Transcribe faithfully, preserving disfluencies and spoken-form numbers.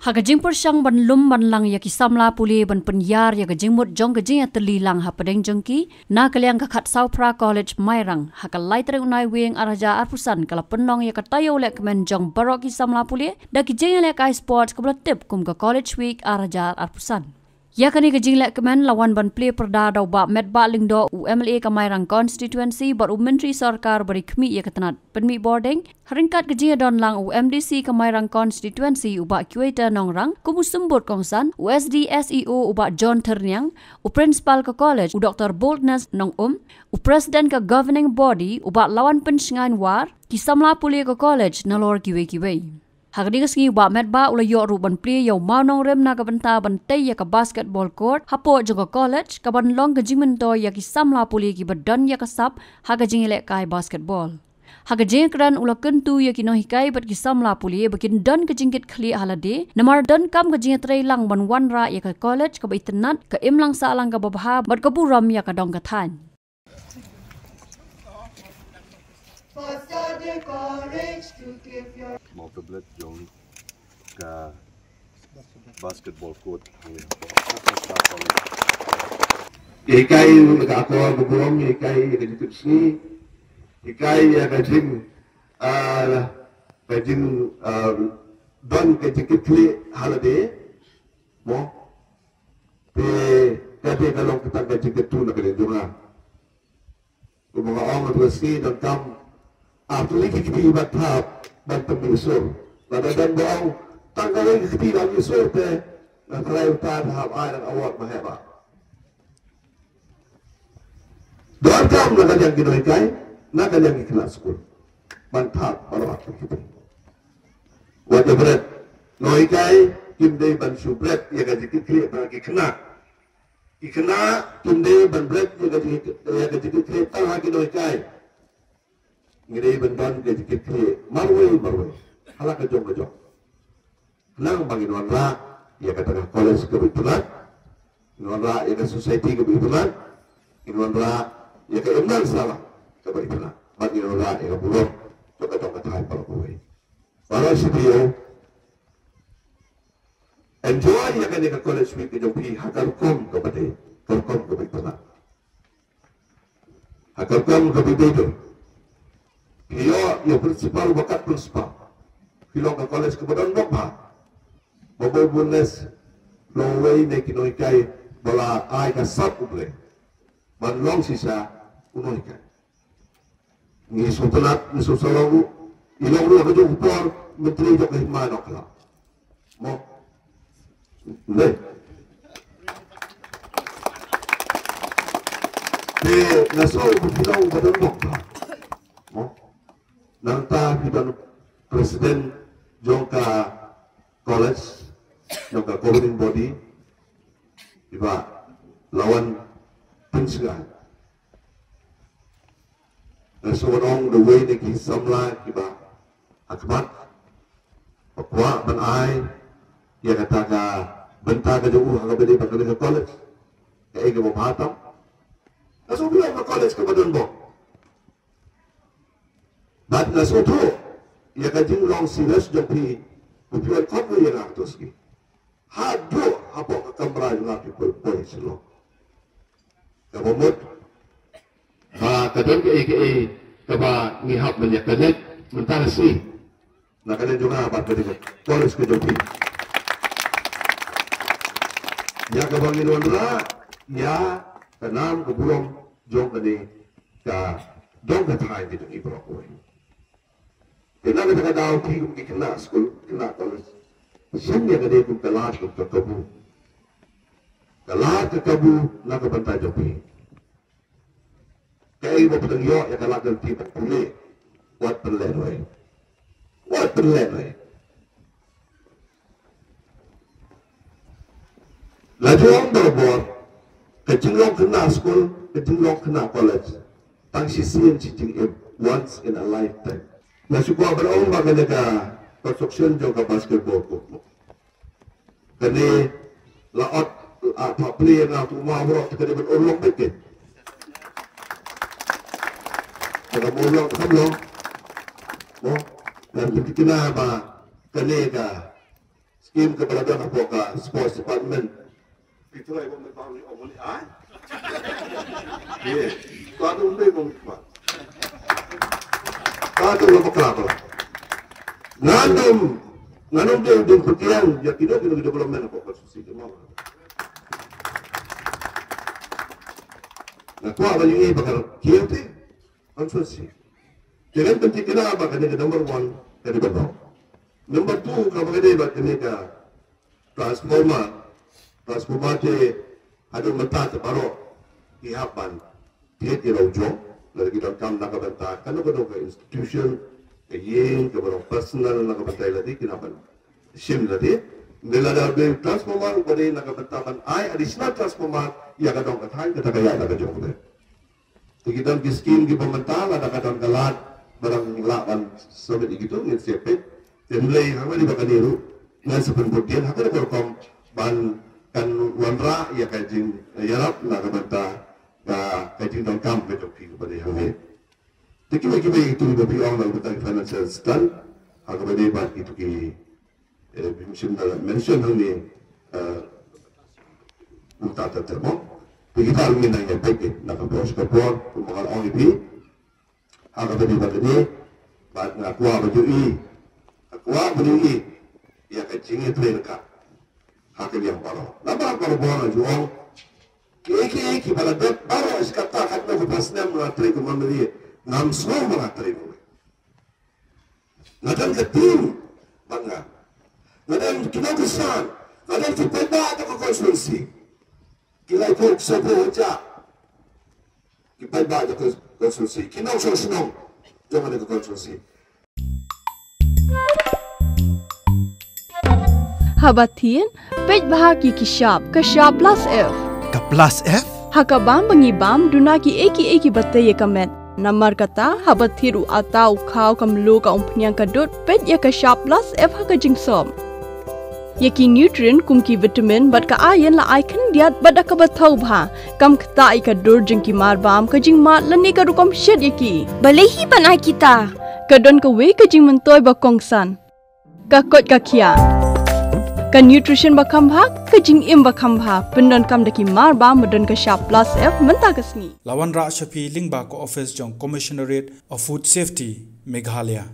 Ha ka jingpyrshang ban lum ban lang ïa ki samla pule ban pynïar ïa ka jingmut jong ka jingïatylli lang hapdeng jong ki, na ka liang ka Khatsawphra College Mairang, ha ka lai tarik u Naiwieng ar hajar arphew san ka la pynlong ïa ka taïew lehkmen jong baroh ki samla pule da ki jingïalehkai sports kaba la tip kum ka College Week ar hajar arphew san. Ïa kane ka jinglehkmen la wan ban plie pyrda da u Bah Metbah Lyngdoh, u M L A ka Mairang Constituency bad u Myntri Sorkar ba ri khmih ïa ka tnat pynmih bording, ha ryngkat ka jingïadon lang u M D C ka Mairang Constituency u Bah Kiwei Nongrang, kum u symbud kongsan, u S D S E O u Bah John Thyrniang, u Principal ka College u Doktor Boldness Nongum, u President ka Governing Body u Bah Lawan Pynshngaiñ War, ki samla pule ka college nalor kiwei kiwei. Ha kane ka sngi u Bah Metbah u la ïoh ruh ban plie ïa u mawnongrim na ka bynta ban tei ïa ka basketball court hapoh jong ka college kaban long ka jingmyntoi ïa ki samla pule kiba don ïa ka sap ha ka jingïalehkai basketball. Ha ka jingkren u la kyntu ïa ki nonghikai bad ki samla pule ba kin don ka jingkitkhlieh ha lade namar donkam ka jingïatreilang ban wanrah ïa ka college kaba itynnad, ka imlang sahlang kaba bha bad ka burom ïa ka dong ka thaiñ. Foster the courage to give your Mawtablet jong ka basketball court. Hikai ka akor burom, hikai ka jingkit sngi, hikai ka jing, ah, ka jing, ah, don ka jingkit kli halade. Mo. Te ka te ka long kita ka jingkit tu na ka jong nga. Kumba nga ong, tu ka sngi donkam ar tylli ki kti ba thap ban pynmih sur. Lada don ba ong tang kawei ka kti ban mih sur te, nga tharai uta te hap ai da ka award ba heh ba. Donkam na ka liang ki nonghikai, na ka liang ki khynnah skul ban thap baroh ar tylli ki kti. Wat ïa bret, nonghikai kim dei ban shu bret ïa ka jingkit khlieh tang ha ki khynnah. Ki khynnah kim dei ban bret ïa ka jingkit, ïa ka jingkit khlieh tang ha ki nonghikai. Ngi dei ban don ka jingkit khlieh marwei marwei ha la ka jong ka jong. Khnang ba ngin wanrah ïa kata ka college kaba itynnad, ngin wanrah ïa ka society kaba itynnad, ngin wanrah ïa ka imlang sahlang kaba itynnad, bad ngin wanrah ïa ka burom jong ka jong ka thaiñ baroh kawei. Baroh shi taïew enjoy ïa kane ka college week ka jong phi ha ka rukom kaba dei, ka rukom kaba itynnad. Ha ka rukom kaba dei, to phi ïoh ïa u principal bad ka principal. Phi long ka college kaba don bok bha. Bah Boldness long uwei na ki nonghikai ba la ai ka sap U Blei ban long shisha u nonghikai. Ngi sngewtynnat, ngi sngewsarong ruh, i long ruh ha ka jong ka por Myntri jong ka Hima Nongkylla. Mo. Te nga sngew ba phi long ba don bok bha. Mo. Nangta phi don president jong ka college, jong ka governing body, i Bah Lawan Pynshngaiñ. Nga sngew ong da uwei na ki samla kiba ha khmat ba kwah ban ai ïa kata ka bynta ka jong u ha kaba ïadei bad kane ka college. Kaei kaba bha tam. Nga sngew phi long ka college kaba don bok. Bad nga sngewthuh ïa ka jinglong serious jong phi ba phi wan khot ïa nga ha kato sngi. Haduh hapoh ka kamra jong nga phi poi poi sha long. Kaba mut ba ka don kaei kaei kaba ngi hap ban ïa connect mynta ka sngi na ka liang jong nga bad ka dei ka college ka jong phi. Ïa kaba ngin wanrah ïa ka nam ka burom jong kane ka dong ka thaiñ ka jong ngi baroh kawei. Te na kata ka daw phi kum ki khynnah skul, khynnah college, shim ïa kane kum ka lad kum ka kabu. Ka lad ka kabu na ka bynta jong phi. Kaei ba phi dang ïoh ïa ka lad jong phi ban pule, wat pynlehnohei. Wat pynlehnohei. La ju ong barabor, ka jinglong khynnah skul, ka jinglong khynnah college, tang shisien shi jingim, once in a lifetime. Nga shu kwah ban ong ba kane ka construction jong ka basketball court, kane la ot, ah, pha plie na tu ma bro, kane ban urlong bit. Kane ban urlong kham long. Mo, ngan pyntikna ba kane ka Kim ka bala dang hapoh ka sports department. Kita ai bom bang ni om ni ai. Ye. Ka dum dei bom ba. Ka dum ba ka ba. Ngan dum, ngan dum dei dum petiang ya kino kino development hapoh konstituensi ke mau. Na kwa ba yu ba ka kiete. Konstituensi. Jangan penting kena ba kane ka number one kane ba. Number two ka ba kane ba kane ka transformer. Transformer te haduh mynta te baroh ki hap ban thied ïa la u jong, lada ki donkam na ka bynta kano kano ka institution, ka ïing, ka baroh personal na ka bynta ïa lade ki hap ban shim lade. Ynda lada u dei transformer u ba dei na ka bynta ban ai additional transformer ïa ka dong ka thaiñ, kata ka ïa na ka jong u dei. Te ki don ki skim kiba mynta, lada ka don ka lad ba dang lah ban submit ïa kito, ngin sa peit. Te hynrei ha kaba ïadei bad kane ruh ngan sa pynbud dien ha kane ka rukom ban kan wanrah ïa ka jingïarap na ka bynta ka, ka jingdonkam ka jong ki kaba dei hangne. Te kiba, kiba ïa kito kiba phi ong na ka bynta ki financial assistance ha kaba ïadei bad kito ki Eh, bym shym da mention hangne, eh, mynta te te mo. Te kita ruh ngin nang ïa peit na ka por sha ka por, kumba nga la ong ïa phi. Ha kaba ïadei bad kane, bad nga kwah ban ïohi, nga kwah ban ïohi ïa ka jingïatreilang ka ha ka liang baroh. Namar baroh baroh nga ju ong, kiei kiei kiba la dep baroh shi katta katno ka phra snem nga trei kum M L A, ngam sngew ba nga trei kumne. Nga don ka team bad nga. Nga don ki nongkyrshan. Nga don ki paidbah jong ka constituency. Ki laiphew sawphew hajar ki paidbah jong ka constituency. Ki nongshong shnong jong kane ka constituency. Haba thied, peit bha ïa ki shap, ka shap plus F. Ka plus F? Ha ka bam ba ngi bam, duna kiei kiei kiba tei ïa ka met. Namar kata, haba thied u atta, u khaw, ka mluh, ka umphniang, ka dud, peit ïa ka shap plus F ha ka jingsop. Ïa ki nutrient kum ki vitamin bad ka iron la ai khyndiat bad da kaba thaw bha. Kam ktah ïa ka dur jong ki mar bam, ka jingmad lane ka rukom shet ïa ki. Balei hi ban ai kita? Ka don kawei ka jingmyntoi ba kongsan. Ka koit ka khiah. Ka nutrition ba kham bha, ka jingim ba kham bha. Pyndonkam da ki mar bam ba don ka shap plus F mynta ka sngi. La wanrah sha phi lyngba ka office jong Commissionerate of Food Safety, Meghalaya.